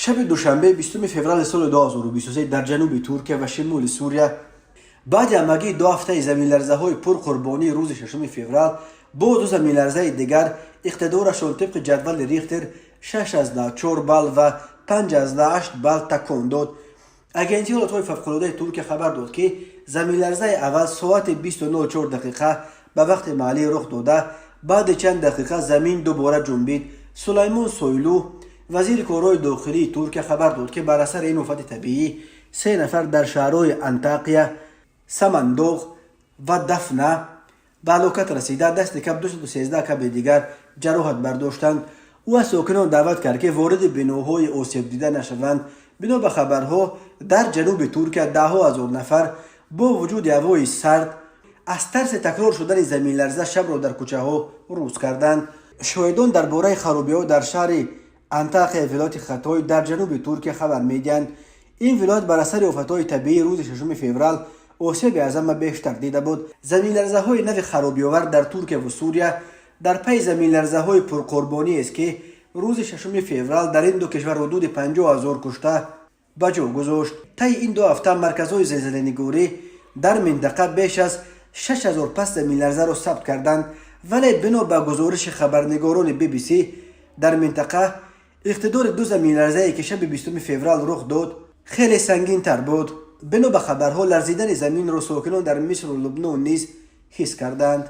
Шаби душанбе, 20 феврали соли 2023, дар ҷануби Туркия ва шимоли Сурия баъди ҳамагии 2 ҳафтаи заминларзаҳои пурқурбонии рӯзи 6 феврал бо ду заминларзаи дигар иқтидорашон тибқи ҷадвали Рихтер 6,4 балл ва 5,8 балл такон дод. Агентии ҳолатҳои фавқулодаи Туркия хабар дод, ки заминларзаи аввал соати 20:04 дақиқа ба вақти маҳаллӣ рух дода, баъди чанд дақиқа замин дубора ҷунбид. Сулаймон Сойлу, вазири корҳои дохилии Туркия, хабар дод, ки бар асари ин офати табиӣ се нафар дар шаҳрҳои Антақия, Самандоғ ва Дафна ба ҳалокат расида, дасти кам 213 каби дигар ҷароҳат бардоштанд. Ӯ аз сокинон даъват кард, ки вориди биноҳои осебдида нашаванд. Бино ба хабарҳо, дар ҷануби Туркия даҳҳо ҳазор нафар бо вуҷуди ҳавои сард аз тарси такрор шудани заминларза шабро дар кӯчаҳо рӯз карданд. Шоҳидон дар бораи харобиҳо дар шаҳри Антақияи вилояти Хатой дар ҷануби Туркия хабар медиҳанд. Ин вилоят бар асари офатҳои табиӣ рӯзи 6 феврал осеби аз ҳама бештар дида буд. Заминларзаҳои нави харобиовар дар Туркия ва Сурия дар пайи заминларзаҳои пурқурбониест, ки рӯзи 6 феврал дар ин ду кишвар ҳудуди 50 000 кушта ба ҷо гузошт. Таи ин 2 ҳафта марказҳои зилзиланигорӣ дар минтақа беш аз 6000 пас заминларзаро сабт карданд, вале бино ба гузориши хабарнигорони BBC, дар минтақа иқтидори ду заминларзае, ки шаби 20 феврал рух дод, хеле сангинтар буд. Бино ба хабарҳо, ларзидани заминро сокинон дар Мисру Лубнон низ ҳис карданд.